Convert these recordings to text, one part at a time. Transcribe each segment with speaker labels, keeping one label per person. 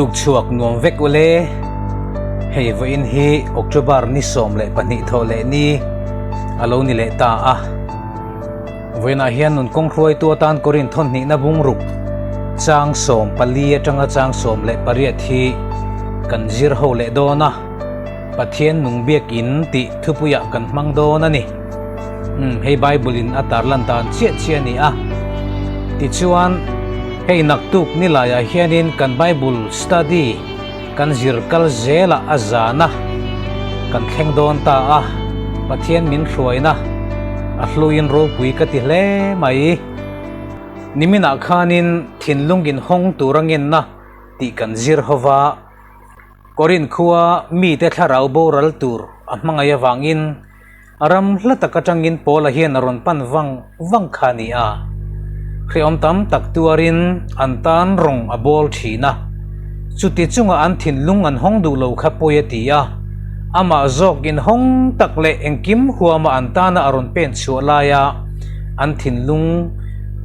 Speaker 1: Tukchhuak nuam vek ule. Hei vawiin hi October ni 12 thawh leh ni a lo ni leh ta a. Vawiinah hian nun kawng hruaitu atan Korin thawnhnihna bungruk chang 14 atanga chang 18 hi kan zir ho leh dawn a. Pathian nung biakin tih thupuiah kan hmang dawn a ni. Umm, hei Bible in a tarlan dan chiah chiah a ni a. Tichuan, hei naktuk ni laiah hianin kan Bible study kan zir kal zelah a zana kan thleng dawn ta a, Pathian min hruaina a hluin ropui ka ti hle mai. Niminah khanin thinlung inhawng tur a ngenna tih kan zir ho va. Korin khua mite thlarau boral tur a hmangaih avangin ram hla tak atangin Paula hian a rawn pan vang vang kha a ni a. Hrehawm tam tak tuarin an tan rawng a bawl thin a. Chuti chunga an thinlung an hawng duh lo kha pawi a ti a. Amah zawk inhawng tak leh engkim huama an tana a rawn pen chhuah laia an thinlung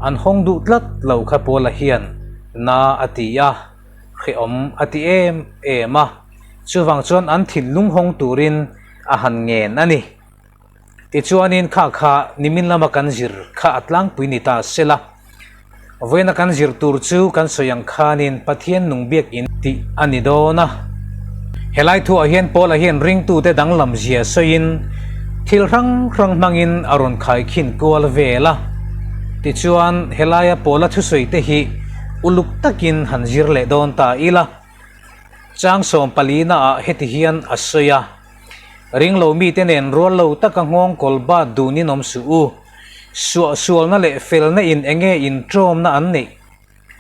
Speaker 1: an hawng duh tlat lo kha Paula hian na a ti a. Hrehawm a ti em em a, chuvang chuan an thinlung hawng turin a han ngen a ni. Tichuanin kha kha nimin lama kan zir kha a tlangpui ni ta se la, vawiina kan zir tur chu kan sawi ang khanin Pathian nung biakin tih a ni dawn a. Helai thuah hian Paula hian ringtute danglam zia sawiin thil hrang hrang hmangin a rawn khaikhin kual vel a. Tichuan helaia Paula thusawi te hi Uluk takin han zir leh dawn ta ila, chang 14 ah heti hian a sawi a, Ringlo mite nen rual lo taka nghawng kawl bat dunin awm suh u. Suahsualna leh felna in enge intawmna an neih?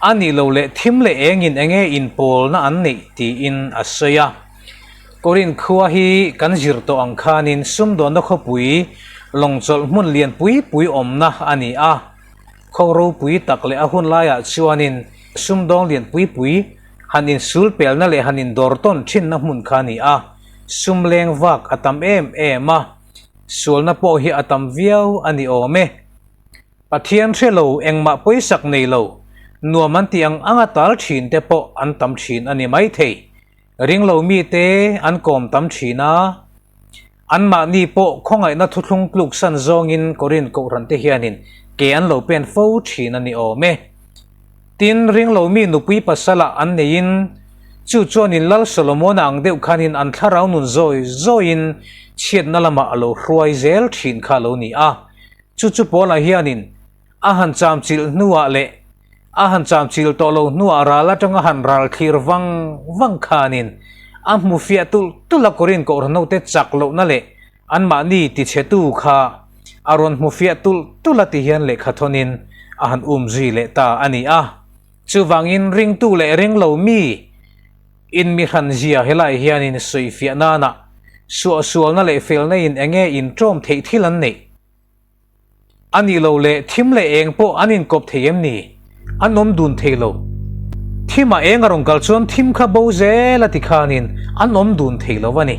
Speaker 1: A nih lo leh thim leh engin enge inpawlna an neih? tiin a sawi a. Korin khua hi kan zir tawh ang khanin sumdawnna khawpui lawngchawlh hmun lian pui pui awmna a ni a. Khaw ropui tak leh a hun laiah chuanin sumdawng lian pui pui han insul pelna leh han indawr tawn thinna hmun kha a ni a, sum leng vak a tam em em a, sualna pawh hi a tam viau a ni awm e. Pathian hre lo engmah pawisak nei lo, nuam an tih ang anga tal thin te pawh an tam thin a ni maithei. Ringlo mite an kawm tam thin a, anmahni pawh khawngaihna thuthlung tluksan zawngin Korin kohhrante hianin ke an lo pen fo thin a ni awm e. Tin, ringlo mi nupui pasalah an neiin, chu chuanin Lal Solomona ang deuh khanin an thlarau nun zawi zawiin chhiatna lamah a lo hruai zel thin kha a lo ni a. Chu chu Paula hianin a han chamchilh hnuah leh A han chamchil tawh lo hnuah ral atanga han ral thlir vang vang khanin a hmu fiah tulh tulh a Korin kohhran hote chak lohna leh anmahni tichhetu kha a rawn hmu fiah tulh tulh a ti hian lehkha thawnin a han um zui leh ta a ni a. Chuvangin ringtu leh ringlo mi inmihran zia helai hianin sawifiah nana suahsualna leh felna in enge intawm theih thil an neih? A nih loh leh thim leh eng pawh an inkawp thei em ni? An awm dun thei lo. Thimah eng a rawn kal chuan thim kha bo zel a ti khanin an awm dun thei lo a ni.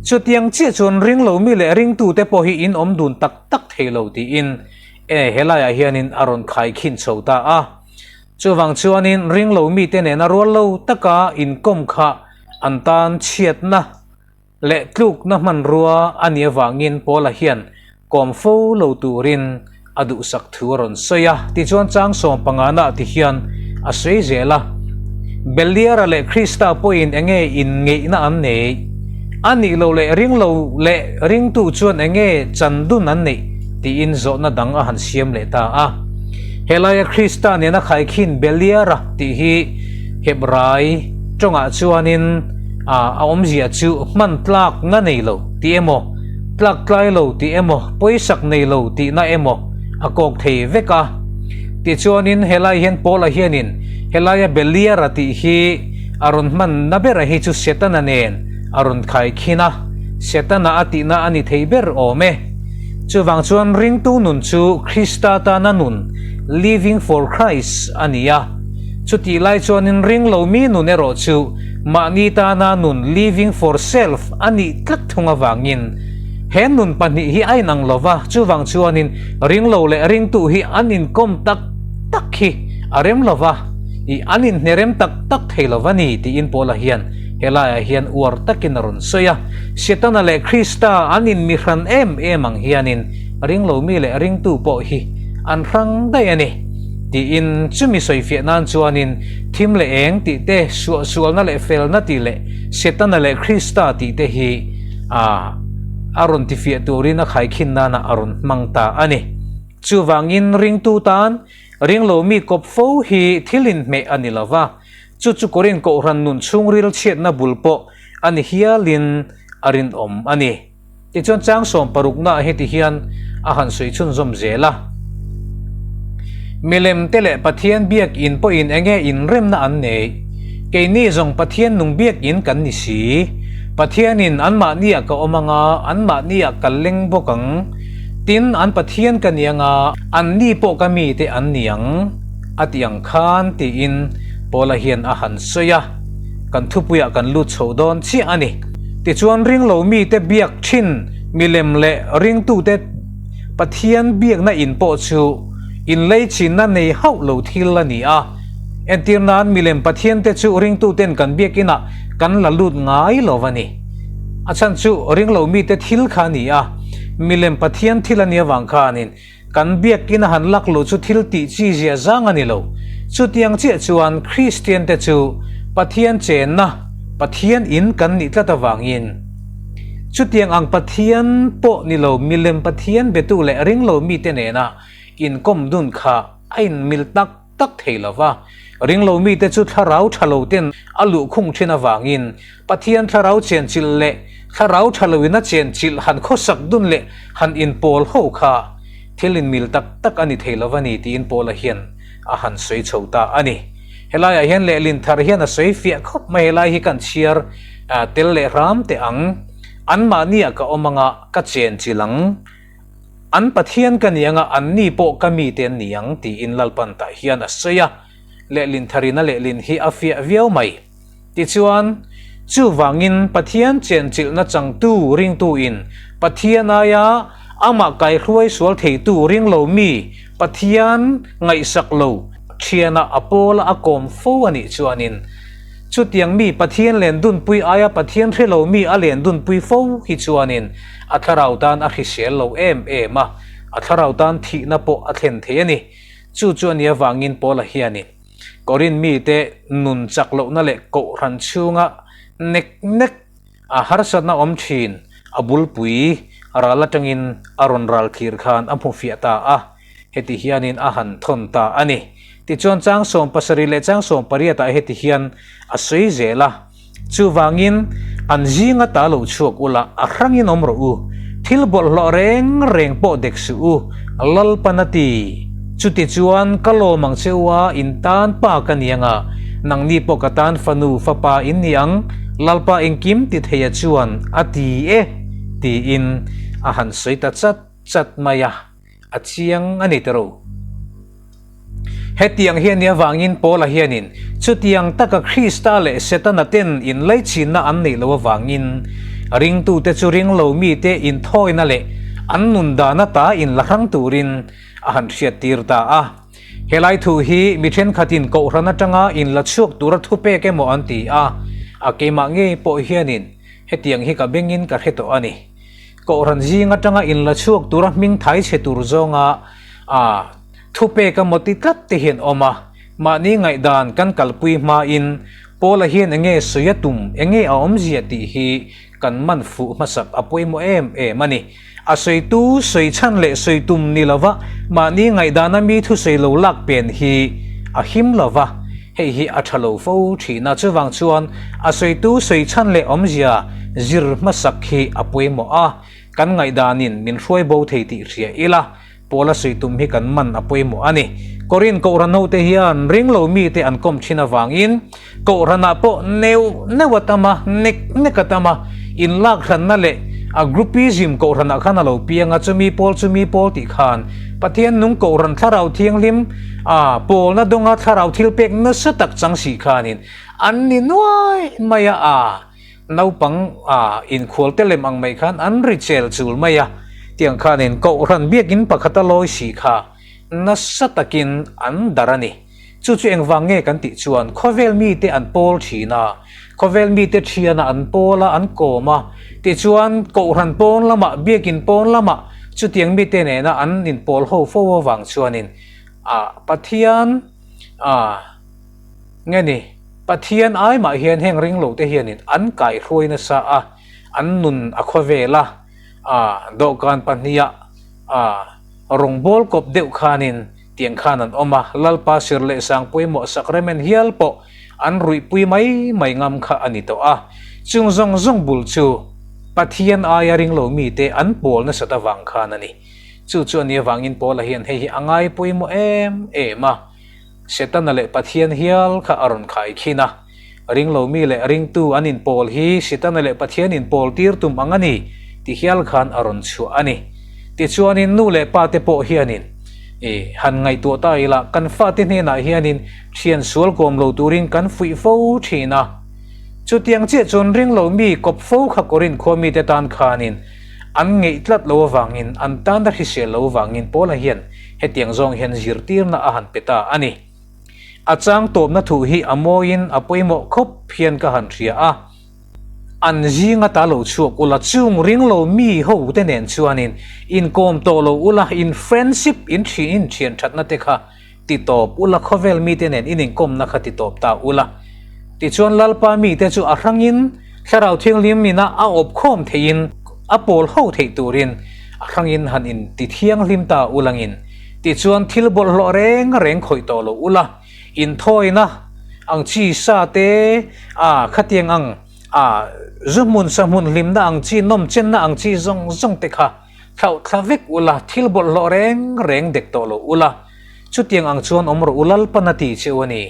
Speaker 1: Chutiang chiah chuan ring lo mi leh ringtute pawh hi in awm dun tak tak thei lo tiin e helaiah hianin a rawn khaikhin chho ta a. Chuvang chuanin ring lo mite nena rual lo taka inkawm kha an tan chhiatna Leh tlukna hmanrua a nih avangin Paula hian kawm fo lo turin a duhsak thu a rawn sawi a. Tichuan chang 15 nah ti hian a sawi zel a, Beliara leh Krista pawhin enge inngeihna an nei? A nih loh leh ring lo leh ringtu chuan enge chan dun an neih? tiin zawhna dang a han siam leh ta a. Helaia Krista nena khaikhin Beliara tih hi Hebrai tawngah chuanin a awmzia chu hman tlak na nei lo tih emaw, tlak tlai lo tih emaw, pawisak nei lo tihna emaw a kawk thei vek a. Tichuanin helai hian Paula hianin helaia Beliara tih hi a rawn hman na bera hi chu Setana nen a rawn khaikhin a, Setana a tihna a ni thei ber awm e. Chuvang chuan ringtu nun chu Krista tana nun, living for Christ, a ni a. Chutih lai chuanin ring lo mi nun erawh chu mahni tana nun living for self a nih tlat thung avangin he nun pahnih hi a inang lo va, chuvang chuanin ring lo leh ringtu hi an inkawm tak tak hi a rem lo va. I an inhnerem tak tak thei lo va ni tiin Paula hian helaiah hian uar takin a rawn sawi a. Setana leh Krista an inmihran em em ang hianin ringlomi leh ringtu pawh hi an hrang daih a ni tiin chumi sawifiah nan chuanin thim leh eng tih te, suahsualna leh felna tih leh Setana leh Krista tih te hi a a rawn tifiah turin a khaikhin nana a rawn hmang ta a ni. Chuvangin ringtu tan Ringlo mi kawp fo hi thil inhmeh a ni lo va, chu chu Korin Kohhran nun chhungril chhiatna bul pawh a ni hialin a rinawm a ni. Tichuan chang sawm paruknaah heti hian a han sawi chhunzawm zel a, Milem te leh Pathian biakinn pawhin enge inremna an neih? Keini zawng Pathian nung biakinn kan ni si. Pathianin anmahniah ka awm anga, anmahniah ka leng bawk ang. Tin, an Pathian ka ni anga, anni pawh ka mite an ni ang, a ti ang khan, tiin Paula hian a han sawi a. Kan thupuiah kan lut chho dawn chiah a ni. Tichuan, ringlo mite biak thin milem leh ringtute Pathian biakna in pawh chu inleichinna nei hauh lo thil a ni a. Entir nan, milem Pathiante chu ringtuten kan biakinah kan la lut ngai lo va ni. A chhan chu ringlo mite thil kha a ni a, milem Pathian thil a nih avang khanin kan biakin a han lak luh chu thil tih chi zia zang a ni lo. Chutiang chiah chuan Kristian te chu Pathian chenna, Pathian in kan nih tlat avangin chutiang ang Pathian pawh ni lo milem Pathian betu leh ringlo mite nena inkawm dun kha a inmil tak tak thei lo va, ringlo mite chu thlarau tha lo ten a luhkhung thin avangin Pathian thlarau chenchilh leh thlarau tha loin a chenchilh han khawsak dun leh han inpawl ho kha thil inmil tak tak a ni thei lo va ni tiin Paula hian a han sawi chho ta a ni. Helaiah hian lehlin thar hian a sawi fiah khawp mai, helai hi kan chhiar tel leh hram teh ang, anmahniah ka awm anga ka chenchilh ang. An Pathian ka ni anga anni pawh ka mite an ni ang tiin Lalpan tah hian a sawi a, lehlin tharina lehlin hi a fiah viau mai. Tichuan, chuvangin Pathian chenchilhna changtu ringtuin Pathian aia amah kaihruai sual theitu ringlo mi Pathian ngaihsak lo thianah a pawla a kawm fo a nih chuanin chutiang mi Pathian len dunpui aia Pathian hrelo mi a len dunpui fo hi chuanin A thlarau tan a hrisel lo em em a, a thlarau tan thihna pawh a thlen thei a ni. Chu chu a nih avangin Paula hianin Korin mite nun chak lohna leh kohhran chhunga nek nek a harsatna awm thin a bulpui ral atangin a rawn ral thlir khan a hmu fiah ta a, heti hianin a han thawn ta a ni. Tichuan chang 70 leh chang 18 ah heti hian a sawi zel a. Chuvangin, an zinga ta lo chhuak ula, a hrangin awm rawh u. Thil bawlhhlawh reng reng pawh dek suh u, Lalpan a ti. Chutichuan, ka lawm ang che u a, in tan pa ka ni ang a, nangni pawh ka tan fanu, fapa in ni ang, Lalpa engkim ti theia chuan a ti e, tiin a han sawi ta chat chat mai a. A chiang a ni tiro. Hetiang hi a nih avangin Paula hianin chutiang taka Krista leh Setana ten inlaichinna an neih loh avangin ringtute chu ringlo mite inthawina leh an nun dan ata inla hrang turin a han hriattir ta a. Helai thu hi mi thenkhatin kohhran atanga inla chhuak tura thupek emaw an ti a, a keimah ngei pawh hianin hetiang hi ka bengin ka hre tawh a ni. Kohhran zing atanga inla chhuak tura hming thai chhe tur zawnga a thupek a mawti tlat te hian awm a, mahni ngaihdan kan kalpui hmain Paula hian enge sawi a tum, enge a awmzia tih hi kan man fuh hmasak a pawimawh em em a ni. A sawitu sawi chhan leh sawi tum ni lova mahni ngaihdana mi thusawi lo lak pen hi a him lova, Hei hi a tha lo fo thin a, chuvang chuan a sawitu sawi chhan leh awmzia zir hmasak hi a pawimawh a, kan ngaihdanin min hruai bo thei tih hria ila, Paula sawi tum hi kan man a pawimawh a ni. Korin Kohhran hote hian ringlo mite an kawm thin avangin Kohhranah pawh neuh neuh a tam a, nek nek a tam a, inlakhranna leh a groupism Kohhranah khan a lo piang a, chumi pawl chumi pawl tih khan Pathian nung Kohhran Thlarau Thianghlim A pawlna dawnga thlarau thil pek nasa tak chang si khanin an ni nuai mai a, a naupang a inkhual te lem ang mai khan an ri chel chul mai a, tiang khanin Kohhran biakin pakhata lawi si kha nasa takin an dar a ni. Chu chu engvang nge kan tih chuan khawvel mite an pawl thin a, khawvel mite thianah an pawl a, an kawm a, tichuan Kohhran pawn lamah, Biakin pawn lamah chutiang mite nena an inpawl ho fo avang chuanin ah Pathian ah nge ni Pathian ai mah hian heng ringlo te hianin an kaihruai nasa a, an nun a khawvel a, ah dawhkan pahniha ah rawngbawl kawp deuh khanin Tiang khan an awm a, Lalpa sir leh sang pawimawh sacrament hial pawh an ruihpui mai mai ngam kha a ni tawh a. Chung zawng zawng bul chu Pathian aia ringlo mite an pawl nasat avang khan a ni. Chu chu a ni avangin Paula hian hei hi a ngai pawimawh em em a. Setana leh Pathian hial kha a rawn khai khin a. Ringlo mi leh ringtu an inpawl hi Setana leh Pathian inpawl tir tum ang a ni ti hial khan a rawn chhuah a ni. Tichuanin nu leh pa te pawh hianin i han ngaihtuah ta ila kan fate hnenah hianin thian sual kawm lo turin kan fuih fo thin a. Chutiang chiah chuan ringlo mi kawp fo kha Korinth khua mite tan khanin an ngeih tlat lo avangin an tan a hrisel lo avangin Paula hian hetiang zawng hian zirtirna a han pe ta a ni. A chang tawpna thu hi a mawiin a pawimawh khawp hian ka han hria a. An zinga ta lo chhuak ula, chung ring lo mi ho te nen chuanin inkawm tawh lo ula, in friendship, in thian in thian thatna te kha ti tawp ula, khawvel mite nen in inkawmna kha ti tawp ta ula. Tichuan Lalpa mite chu a hrangin Thlarau Thianghlim ina a awp khawm theihin a pawl ho theih turin a hrangin han in ti thianghlim ta ulangin Tichuan thil bawlhhlawh reng reng khawih tawh lo ula, inthawina ang chi sa te, a khatiang ang a zu hmun sa hmun hlimna ang chi, nawm chenna ang chi zawng zawng te kha thlauh thla vek ula, thil bawlhhlawh reng reng dek tawh lo ula, chutiang ang chuan awm rawh u Lalpan a ti cheu a ni.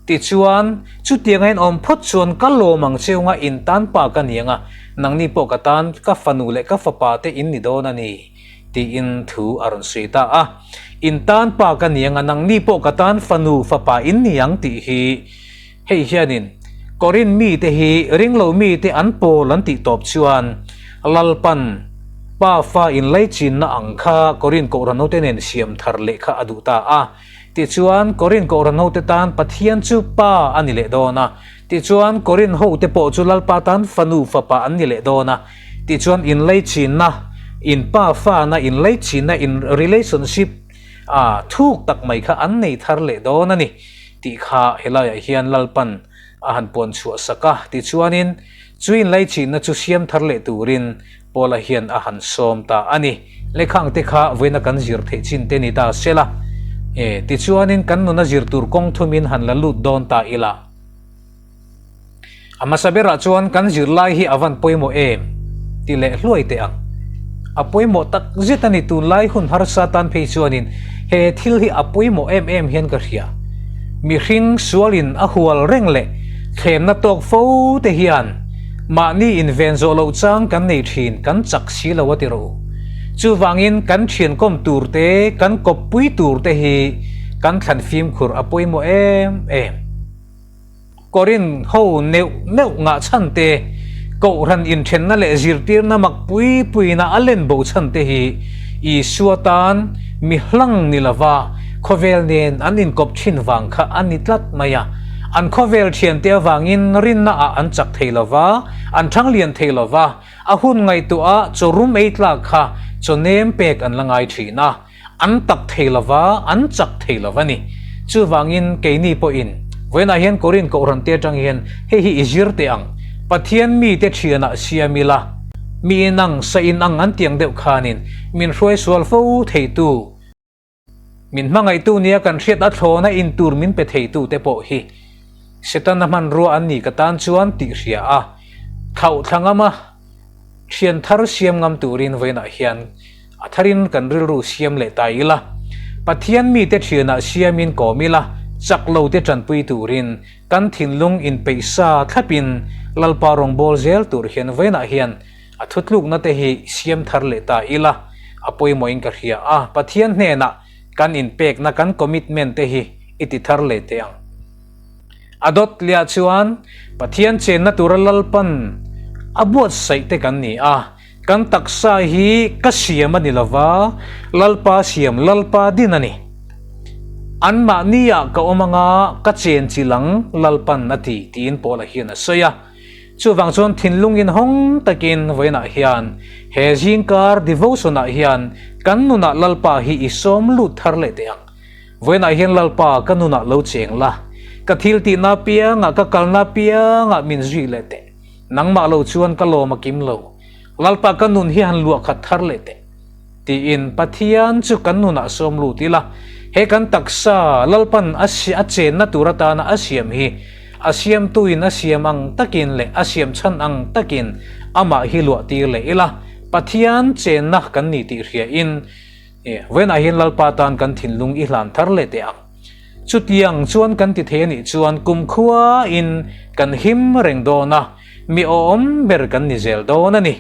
Speaker 1: Tichuan, chutiang a inawm phawt chuan ka lawm ang cheu nga in tan pa ka ni anga, nangni pawh ka tan ka fanu leh ka fapa te in ni dawn a ni. Tiin thu a rawn sawi ta a. In tan pa ka ni ang a, nangni pawh ka tan fanu fapa in ni ang tih hi hei hianin Korin mite hi ringlo mite an pawl an tih tawp chuan Lalpan pa fa inlaichinna ang kha Korin Kohhran hote nen siam thar leh kha a duh ta a. Tichuan Korin Kohhran hote tan Pathian chu pa a ni leh dawn a. Tichuan Korin hote pawh chu Lalpa tan fanu fapa an ni leh dawn a. Tichuan inlaichinna, in pa fana inlaichinna, in relationship ah thuk tak mai kha an nei thar leh dawn a ni tih kha helaiah hian Lalpan a han puan chhuah sak a. Tichuanin chu inlaichinna chu siam thar leh turin Paula hian a han sawm ta a ni. Lehkhang te kha vawiina kan zir theih chin te ni ta sela. E, tichuanin kan nuna zir tur kawng thumin han la lut dawn ta ila. A hmasa berah chuan kan zirlai hi a van pawimawh em? ti leh hluai teh ang. A pawimawh tak zet a ni tunlai hun harsa tan phei chuanin he thil hi a pawimawh em em hian ka hria. Mihring sualin a hual reng leh thlemna tawk fo te hian mahni inven zawh loh chang kan nei thin kan chak si lo a ti rawh u. Chuvangin kan thiankawm tur te kan kawppui tur te hi kan thlan fimkhur a pawimawh em em. Korin ho neuh neuh ngah chhan te, Kohhran inthenna leh zirtirna mak pui puina a len bo chhan te hi Isua tan mi hlang ni lova khawvel nen an inkawp thin vang kha a ni tlat mai a. An khawvel thiante avangin rinna ah an chak thei lova, an thang lian thei lova, a hun ngaihtuah a chaw rum ei tlak kha chaw nem pek an la ngai thin a. An tak thei lo va, an chak thei lo va ni. Chuvangin keini pawhin vawiinah hian Korin Kohhran te atang hian hei hi i zir teh ang, Pathian mite thianah siam ila, mi inang, sa inang an tiang deuh khanin min hruai sual fo theitu, min hmangaihtu nia kan hriat a thlawna in tur min pe theitu te pawh hi Setana hmanrua an ni ka tan chuan tih hria a, thlauh thla ngam a, thian thar siam ngam turin vawiinah hian A tharin kan rilru siam leh ta ila, Pathian mite thianah siamin kawm ila, chak lo te tanpui turin kan thinlung inpeih sa thlapin Lalpa rawngbâwl zel tur hian vawiinah hian a thutlukna te hi siam thar leh ta ila, a pawimawhin ka hria a, Pathian hnenah kan inpekna kan commitment te hi i ti thar leh teh ang. A dawt liah chuan Pathian chenna tura Lalpan a buatsaih te kan ni a, Kan taksa hi ka siam a ni lova, Lalpa siam, Lalpa din a ni. Anmahniah ka awm anga ka chenchilh ang Lalpan a ti, tiin Paula hian a sawi a. Chuvang chuan thinlung inhawng takin vawiinah hian he zingkar devotion ah hian kan nunah Lalpa hi i sawm lut thar leh teh ang. Vawiinah hian Lalpa ka nunah lo cheng la, ka thil tihna apiangah ka kalna apiangah min zui leh teh. Nangmah lo chuan ka lawm a kim lo. Lalpa ka nun hi han luah khat thar leh teh. Tiin Pathian chu kan nunah sawm lut ila, he kan taksa Lalpan a a chenna tur atana a siam hi a siamtuin a siam ang takin leh a siam chhan ang takin amah hi luah tir leh ila, Pathian chenna kan ni tih hriain vawiinah hian Lalpa tan kan thinlung i hlan thar leh teh ang. Chutiang chuan kan ti thei a nih chuan kumkhuain kan him reng dawn a, mi awm ber kan ni zel dawn a ni.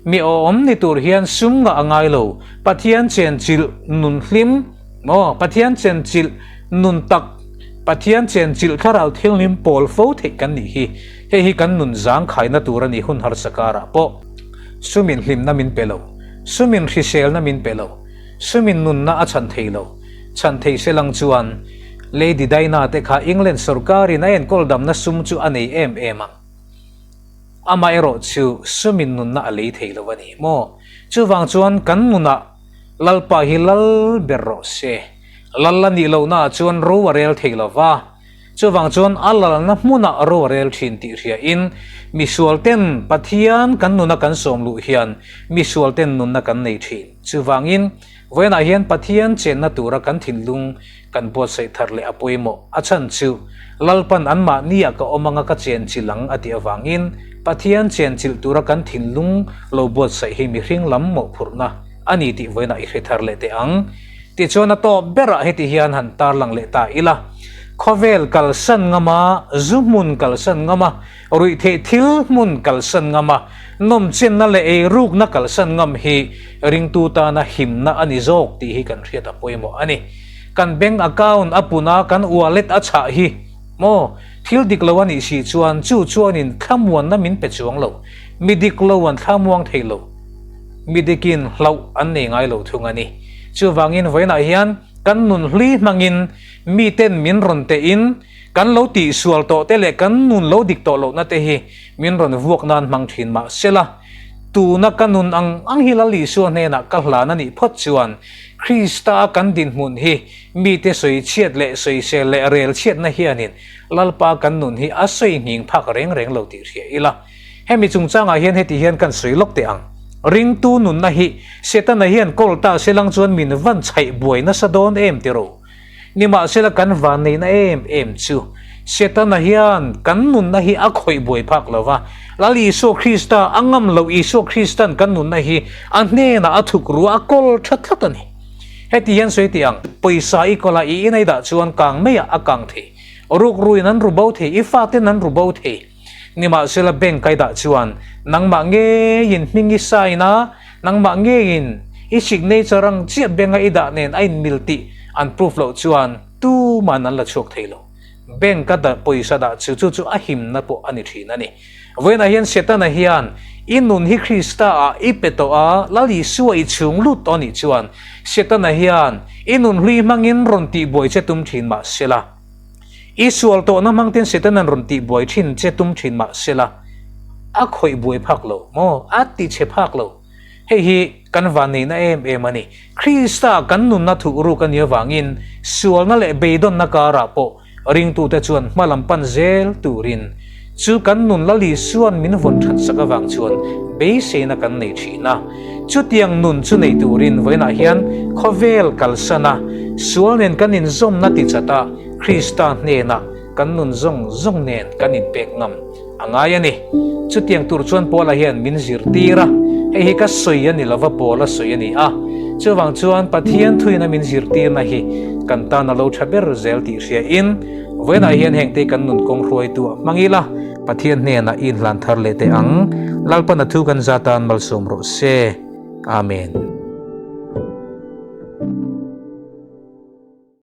Speaker 1: Mi awm ni tur hian sum ngah a ngai lo, Pathian chenchilh nun hlim, maw, Pathian chenchilh nun tak, Pathian chenchilh thlarau thianghlim pawl fo theih kan nih hi. Hei hi kan nun zangkhaina tur a ni hun harsa karah pawh. Sumin hlimna min pe lo, sumin hriselna min pe lo, sumin nunna a chhan thei lo. Chhan thei se lang chuan Lady Diana te kha England sorkarin a enkawl damna sum chu a nei em em ang. Amaherawh chu sumin nunna a lei thei lo a ni maw? Chuvang chuan kan nunah Lalpa hi lal ber rawh se. Lal a nih lohnaah chuan ro a rel thei lo va, chuvang chuan a lalna hmunah ro a rel thin tih hriain misualten Pathian kan nuna kan sawm luh hian misualten nunna kan nei thin. Chuvangin vawiinah hian Pathian chenna tura kan thinlung kan buatsaih thar leh a pawimawh. A chhan chu Lalpan anmahniah ka awm anga ka chenchilh ang a tih avangin Pathian chenchilh tura kan thinlung lo buatsaih hi mihring lam mawhphurhna a ni tih vawiinah i hre thar leh teh ang. Tichuan a tawp berah heti hian han tarlang leh ta ila, Khawvel kalsan ngama, zu hmun kalsan ngama, Ruihtheih thil hmun kalsan ngam a, nawmchenna leh eirukna kalsan ngam hi ringtu tana himna a ni zawk tih hi kan hriat a pawimawh a ni. Kan bank account a pun a, kan wallet a chhah hi maw thil dik lo a nih si chuan chu chuanin thlamuanna min pe chuang lo. Mi dik lo an thlamuang thei lo. Mi dikin hlauh an nei ngai lo thung a ni. Chuvangin vawiinah hian kan nun hlui hmangin miten min rawn tehin, Kan lo tihsual tawh te leh kan nun lo dik tawh lohna te hi min rawn vuak nan hmang thin mah sela, tuna ka nun ang ang hi Lal Isua hnenah ka hlan a nih phawt chuan Krista a kan dinhmun hi mite sawi chhiat leh sawisel leh rel chhiatna hianin Lalpa kan nun hi a sawi nghing phak reng reng lo tih hria ila. Hemi chungchangah hian heti hian kan sawi lawk teh ang. Ringtu nunna hi Setana hian kawl ta selang chuan min van chhaih buai nasa dawn em tiro? Nimahsela kan vanneihna em em chu Setana hian kan nunna hi a khawih buai phak lo va, Lal Isua Krista a ngam loh Isua Kristan kan nunna hi a hnenah a thuk ruah a kawl tha tlat a ni. Heti hian sawi tih ang, pawisa i kawla i inei dah chuan kang meiah a kang thei, rukruin an ru bo thei, i faten an ru bo thei. Nimahsela bank ai dah chuan nangmah ngeiin hming i sign a, Nangmah ngeiin i signature ang chiah bank-a i dah nen a inmil tih an proof loh chuan tuman an la chhuak thei lo. Bank-a dah pawisa dah chu chu chu a himna pawh a ni thin a ni. Vawiinah hian Setana hian i nun hi Krista-ah i pe tawh a, Lal Isua i chhung lut tawh a nih chuan Setana hian i nun hlui hmangin rawn tihbuai che tum thin mah sela, I sual tawhna hmang ten Setanan rawn tih buai thin che tum thin mah sela, a khawih buai phak lo maw? A ti chhe phak lo. Hei hi kan vanneihna em em a ni. Krista kan nunna thuh ruk a nih avangin sualna leh beidawnna karah pawh ringtute chuan hma lam pan zel turin chu kan nun Lal Isua'n min vawn that sak avang chuan beiseina kan nei thin a. Chutiang nun chu nei turin vawiinah hian khawvel kalsan a, sual nen kan inzawmna ti chat a, Krista hnenah kan nun zawng zawng nen kan inpek ngam a ngai a ni. Chutiang tur chuan Paula hian min zirtir a, hei hi ka sawi a ni lova Paula sawi a ni a. Chuvang chuan Pathian thuina min zirtirna hi kan tan a lo tha ber zel tih hriain vawiinah hian hengte kan nun kawng hruaitu a hmang ila, Pathian hnenah i inhlan thar leh teh ang. Lalpan a thu kan zatan malsawm rawh se. Amen.